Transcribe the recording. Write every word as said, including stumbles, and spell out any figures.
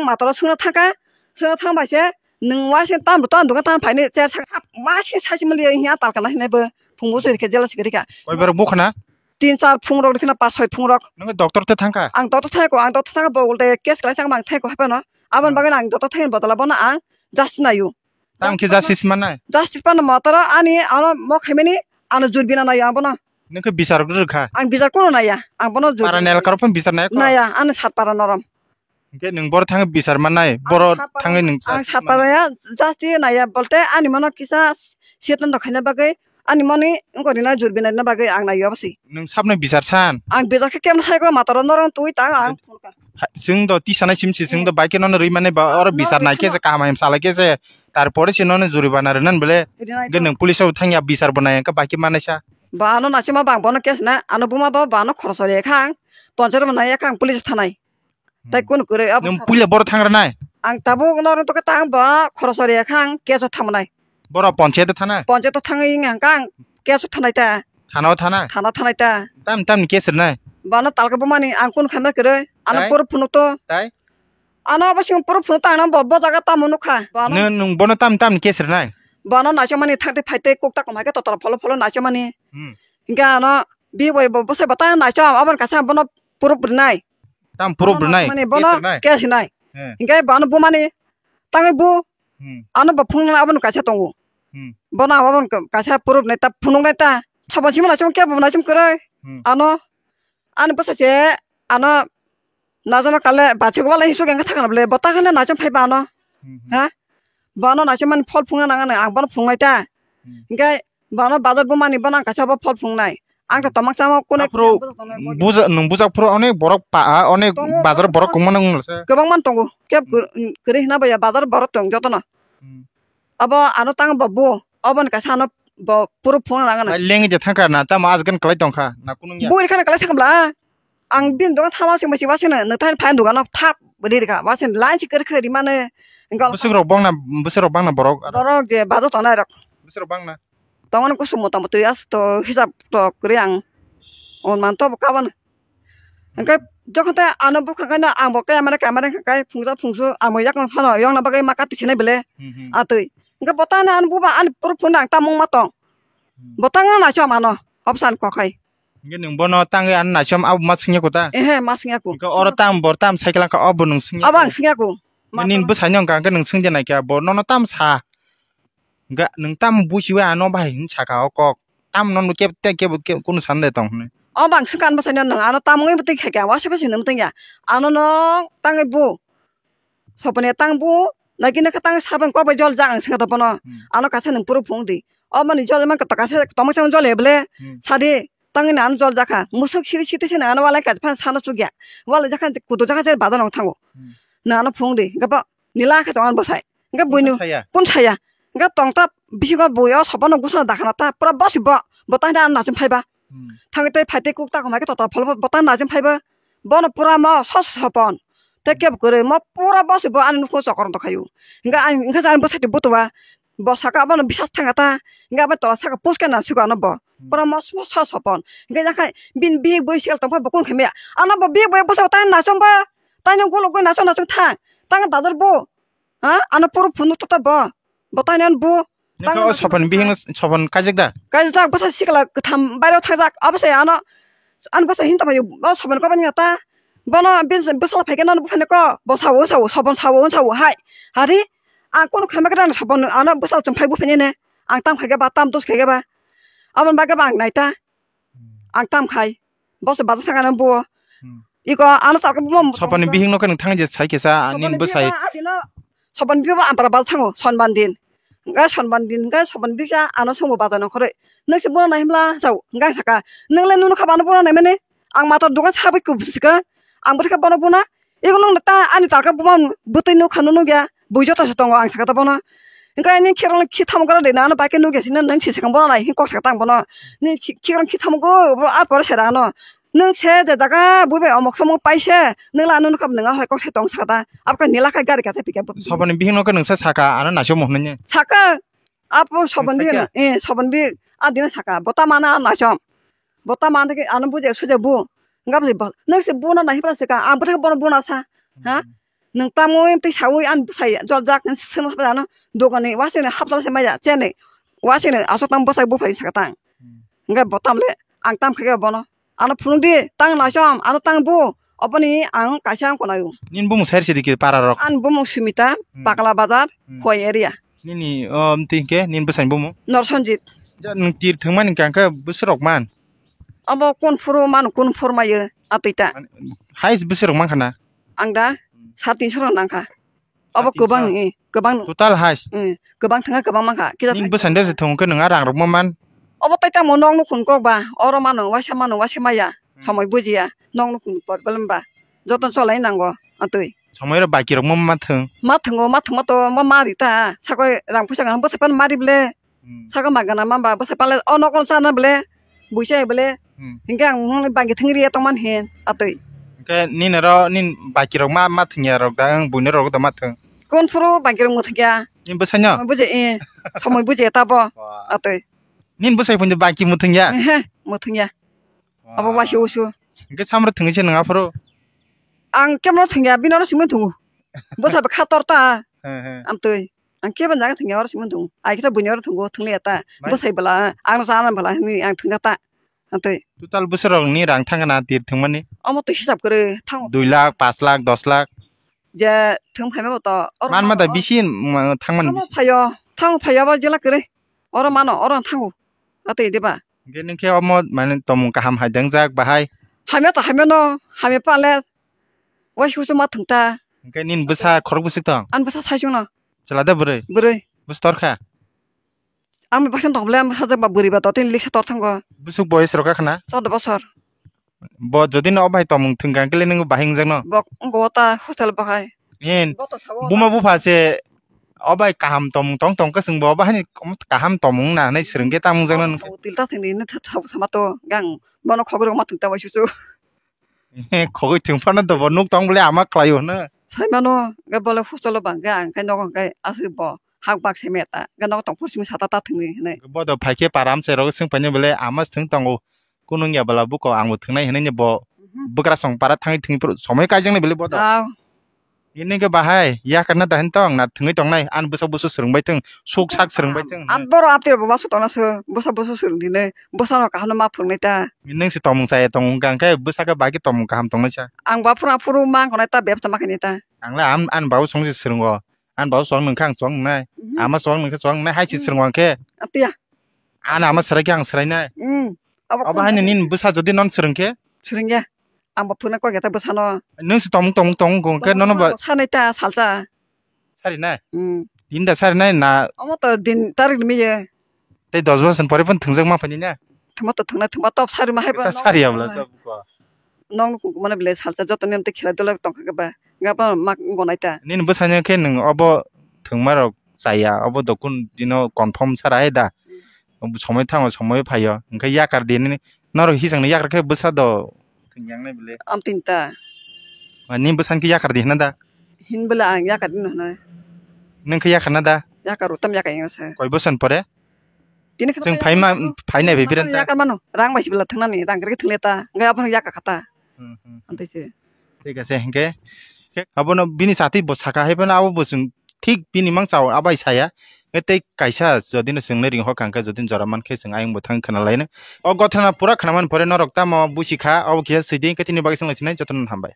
Matoro sungna thangkha, sungna thangbai se nwng waise tam tam dukan tam phaini cher sak waise saisi mali hiya talkana hinai bo phungo sori khe jela sikri kha. Koi bar bukhna? Tin char phung rok dikhna pas soi phung rok. Nang doctor te thangkha? Ang doctor thangko, ang doctor thangko bogol de case khlai thangma ang thangko haphano. Abon bagwi ang doctor thangni bodol bono ang justice naio. Tang khe justice manai? Justice pano matoro ani ano mo khaimani ano jurbina naio ang bono. Nang khe bichar rwkha? Ang bichar kono naiya, ang bono jur. Para nel karphang bichar nai ko? Naiya, ani sat para norom. Hingke nwng boro thangwi bichar mannai, boro thangwi nwng ang sapara ya, just ye naiya bolte ani mano kisa setan do khaina bagwi, ani mani wngkori na jur binai na bagwi ang naiya basi. Nwng sabno bichar san? Ang bichar khe kemno sai ko matoro norong twi tang ang. Ha, chwng do tisanai simsi, chwng do bike nono rwi mani ba oro bichar nai khe se kaham ham salai khe se, tarpore se nono juribana rwnan bele. Hingke nwng police o thangya bichar bo nai hingke bike manaisa. Ba ano naisima bang bono case na, ano buma ba, ba ano khoroksa rikha ang, ponchayat bo naiya kha ang police thanai. Tai kunu kwrwi abo. Nwng puila boro thangra nai? Ang tabuk norok tokhe tang bo khoroksa rikha ang keso thamanai. Boro ponchayat thanai? Ponchayat thangwi wngkha ang keso thanai ta. Thana o thanai? Thana thanai ta. Tam tam ni keso rwnai? Bono talka bumani ang kunu khaima kwrwi. Ano poro phunuk to. Tai? Ano abo sing poro phunuk ta ano bo bo jaga tamo nukha. Bono. Nwng nwng bono tam tam ni keso rwnai? Bono naisomani thangte phaite kok ta komai khe totor pholo pholo naisomani. Hmm. Hingke ano bi bai bo bwsai bo ta naisom aboni kaisa bono proof rwnai. Tam proof rwnai, mane bono case rwnai. Case hinai. He. Hingke bo ano bumani tangwi bu. Hmm. Ano bo phunuknai abono kaisa tongo. Hmm. Bono abono kaisa proof nai ta phunuknai ta. Sabon simi naichom kebo naichom kwrwi. Hmm. Ano, ani bwsa se, ano, najama kale bachi ko bale hisuk engka thakana bole. Bo ta hane naichom phai ba ano. Hmm, hmm. Ha? Bo ano naichom mani phol phunukna nangani ang bono phunuknai ta. Hmm. Hingke Bono bazar bumani bono ang kaisa bo phol phunuknai. Ang to tomang samo kune. Aphuru buja-, nwng bujak phuru onek borok pa, onek bazar borok kwbangma nang se. Kwbangma tongo. Keb kwrwi hwnba ya bazar borok tong jotono. Hmm. Abo ano tang bo bu. Oboni kaisa ano bo puro phunukna nangani. Lengwi de thangkha na tamo aswk kwlai tongkha na kunungya. Bui khana kwlai thangkha bla. Ang bini dogan thama sing masi wasing nang nang thani phain dogano thap ri rikha wasing line si kwrwi kwrwi rimani. Bwswk rok bangna, bwswk rok bangna borok. Borok je bajo tongnai rok. Bwswk rok bangna. Tongmani kusum mota moti as to hisab to kwrwi ang. On man to bo kabana. Hingke jokhon te ano bukha kaino ang bo kaya mane kaya mane kai phungsa phungsu ang bo yakno phano yongna bagwi ma kati sinai bele. Hmm, hmm. Atwi. Hingke botano ano buba ani puro phone ang tamung ma tong. Hmm. Botano na chom ano opsan kokhai. Hingke nwng bono tangwi ano naichom abo ma swngya kota? Ehe, ma swngya ko. Hingke oro tam bor tam cycle ka obo nwng swngya. Abo ang swngya ko. Nini bwsai no hingka hingke nwng swngya naikha bo nono tam sa. Hingke nwng tam buchiwi ano bahai hin saka o kok. Tam nono kebo te kebo kunu sande tong hwnwi. Obo ang swngkha ano bwsai no nwng ano tam wngwi bwtwi khaikha wase bwsai nwng tongya. Ano no tangwi bu. Soponi tang bu, naki naka tang sabang kok bai jol jak ang singkha bono. Hmm. Ano kaisa nwng puro phung di. O mani jol man kata kaisa tomok chang jol eble. Hmm. Sadi tang ni ano jol jakha. Musuk siri siri sini ano walai kaisa phan sano chukya. Walai jakha kudo jakha se badon ong thango. Hmm. Na ano phung di. Gapa nila kha tong ano bosai. Ga buinu. Saya. Kun saya. Ga tong ta bisi go bui o sopono gusana dakhana ta pura bosi bo. Bo tang da ano nachum phaiba. Hmm. Thangwi tei phaitei kuk ta kwmai khe totra pholo bo tang najum phaibo. Bono pura mo sos sopon. Tei kebo kwrwi mo pura bosi bo ani nukho chokor tongkhaio. Hingkhe ang hingkhe ani bwsai twi butua. Bo saka abono bisas thangkha ta. Hingkhe abo tola saka puske nang sugo ano bo. Hmm. Pura mo sos sopon. Hingkhe yakhai bini bihik boi sel tongphai bo kun khaimaya. Ano bo bihik boi bwsai bo tai nachum ba. Tai nang golok goi nachum nachum thang. Tang bazar bo. Ha? Ano puro phunuk tota bo. Bo tai nan bu. Nokha o sopon bihing no sopon kaijak da? Kaijak bwsa sikla kwtham bairo thajak. Abo se ano, ano bwsa hin tongmani o sopon kobani ta. Bono bwsala phaikhe nang buphani ko. Bo sao sao sopon sao sao hai. Hari ang kono khaima khe sopon ano bwsala chum phai buphani ne. Ang tam khaikhe ba tam dos khaikhe ba. Aboni bagwi ba ang nai ta. Ang tam khai. Bo se bazar thangkha nang buo. Hmm. Iko ano talka bumo. Sopani bihik no khe nang thang je sai kisa ani bwsai. Sopani bihik ba ampara bazar thango sonban din. Ga sonban din ga sopani bihik ja ano songo bazar nang khore. Nang se buno nai himla jao ga saka. Nang le nunu kha bano buno nai mane. Ang mator dogan sabai ku sika. Ang bwrikha bono buna. Iko nung ta ani talka buma bwtwi nukha nunu ya. Bui joto se tongo ang saka ta bono. Hingke ani khirang khitham gora de nang bai khe nukya sini nang si swkang bono nai hin kok saka tang bono. Ni khirang khitham go bro a pore sera ano. Nang se de daga bui bai omok somok pai se nang la nunu kap nang hoi kok se tong saka ta. Ab ka nila ka gari ka te pika. Sopani bihing no khe nang sa saka ano naisok mo hwnwi. Saka. Apo sopani bihing eh sopani bihing a dina saka. Bota mana naisom. Bota mana ke ano buje suje bu. Ngap se bo. Nang se bu na nai pra saka. Ang bota bono bu na sa. Ha? Nwng tamwi tei sawi ani bwsai jol jak hinwi swngna phai ano dogani wasini hapjal se maya chene wasini aswk tam bwsai buphai saka tang. Hmm. Hwnkhe bo tamle ang tam khaikhe bono. Ano phunukdi tang naisom ano tang bu oboni ang kaisa ang konayo. Nini bumung sair sidi ki para rok? Ani bumung Sumita, Hmm. Pakla Bazar, Hmm. Khowai area. Nini, o, amtwi hwnkhe nini bwsani bumung? Norsonjit. Ja, nwng tir thwngmani hwnkha khe bwswk rok man? Abo kun phuru mano kun phuru mayo atwi ta. Hai bwswk rok mankha na? Ang da Hmm. Sar tinso rok nangkha. Abo Sar tinso? Kwbang, eh, kwbang. Total hai? Eh, kwbang thangkha kwbang mankha. Kisa Nini bwsani de se thwng khe nwng a rang rok ma man? Obo tai tamo nok nukhung kok ba, oro mano, waisa mano, waisa maya, Hmm. Somoi bujiya, nok nukhung problem ba. Joto cholai nango, atwi. Somoi ro baki rok ma ma thwng? Ma thwngo, ma thwngma to ma ma ri ta. Sakoi rang puisa gana bwsai pan mari ble. Hmm. Saka ma gana mamba bwsai pale o nogo chana bole buisai bole. Hmm. Hinkhe ang mungni bagi thwngri ya tongman hin atwi. Hinkhe nini ro nin baki rok ma ma thwngya rok da ang buino rok da ma thwng. Kon phuru bagi rok muthungya. Nin bwsai no? Buje e somoi buje ta bo Wah. Atwi. Nin bwsai phunde baki muthungya? He muthungya. Abo Wah. Waisi usu. Hinkhe samro thwngwi se nang aphuru? Ang kemro thwngya bino ro simi thwngo. Bwsai bwkha torta. He he. Amtwi. Ang kebo jaga thwngya oro simi thwngo. Ai kisa buini oro thwngo thwngliya ta. Bai. Bwsai bwla ang sana bwla hinwi ang thwngya ta. Atwi. Total bwswk rok ni rang thangna tir thwngmani? Omo to hisab kwrwi thango. Dui lakh, paanch lakh, dos lakh. Je thwng phaima bo to oro Man ma da mano. Bisi ma-, thangmani Omo bisi. Phaio. Thango phaio abo jela kwrwi. Oro mano oro thango. Atwi diba? Hinkhe nung khe omo mane tomung kaham hai dangjak bahai. Hamya to hamya no, hamya pale. Waisi usu ma thwng ta. Hinkhe nini bwsa khorok bwswk tong? Ani bwsa saichung no. Chwla da bwrwi? Bwrwi. Bwswk tor kha? Ang baksa tong bwle, ang bwsa jak ba bwrwi ba dotini liksa tor thango. Bwswk boyes rok kha na? Chordo bosor. Bo jodi no obai tomung thwng kha khe le nung bahai wngjak no? Bo wngko ta hostel bahai. Hin. Bo to sawo Buma ta. Bupha se obai kaham tomung tong tong khe chwng bo bahai ni kaham tomung na hinwi swrwng khe tamo wngjak no nung khe? Tilta thwngdi hinwi tha-, tha-, sama to gang bono khogwi rok ma thwng ta bai susu. Khogwi thwng phano dobo nuk tong bole ama khlai o hwno. Sai mano, ga bole hostel o bang ga, ang kai nogo kai aswk bo hak bak se meta, ga nogo tong phuru simi sata ta thwngwi hinwi. Bodo phai khe param se rok swng phai ni bole ama se thwng tongo, kunung ya bwla buko ang bo thwngnai hinwi bo Mhm. bwkrasong para thangwi thwngwi phuru somoi kaijaknai bole bodo. Tao. Ini ke bahai, ya karna dahin tong, na thwngwi tongnai, an bwsa bwsa swrwngbai thwng, suk sak swrwngbai thwng. An boro aptir bo basu tongna se, bwsa bwsa swrwng dinai, bwsa no kaham no ma phwrwngnai ta. Nung se tomung chaya tong hwnkha, hwnkhe bwsa khe bai khe tomung kaham tongnai sa. Ang ba phuru phuru ma wngnai ta, bebsa ma khainai ta. Ang le an, an bau song se swrwngo, an bau song nung kha ang song nai, Mhm. ama song nung kha song nai, hai se Mhm. swrwngo ang khe. Atiya. An ama swrai khe ang swrai nai. Mm. Abo Abo hai ni nin bwsa jodi non swrwng khe? Swrwng ya. Ang bo phwrwngna kok ya ta bwsano. Nung se tong tong tong kong khe nono ba. Sanai ta salsa. Sari nai? Hmm. Din da sari nai na? Omo to din tarik ni miye. Tei dos bosor pore pon thwngjak ma phani na? Thwngma to thwngnai, thwngma top sari ma hai ba. Sa sari abla sa buko. Nong nukung mane bele salsa joto nem te khela dole tong kha ba. Ga ba mak gonai ta. Nini bwsanya khe nung obo thwngma rok chaya, obo dokun dino confirm sara hai da. Somoi thango, somoi phaio. Hwnkhe yakar di nini. Norok hisang ni yakar khe bwsa do. Thwngyangnai bwle. Am tinta. Ni bwsa khe yakar di hwnna da? Hin bwle ang yakar di hwnna. Nung khe yakar na da? Yakar utam yakar yang sa. Koi bosan pore? Tini khe Chwng phai ma, phai nai bai biranta. Yakar mano. Rang bai sibla thangnani, rang khe thwngle ta. Ngai aphano yakar khata. Hmm, hmm. Antese. Thik ase, hwnkhe. Abono bini chati bo saka hai phano abo bo chwng thik bini mang chao abai saya. Nge tei kaisa jodi no chwng nai ring hor kha hwnkhe jodi jora man khe chwng ayang bo thang khna lai no. O gothana pura khna man pore norok tamo busi kha, abo kisa sidi hwnkhe tini bagwi chwng lai sinai jotono hambai.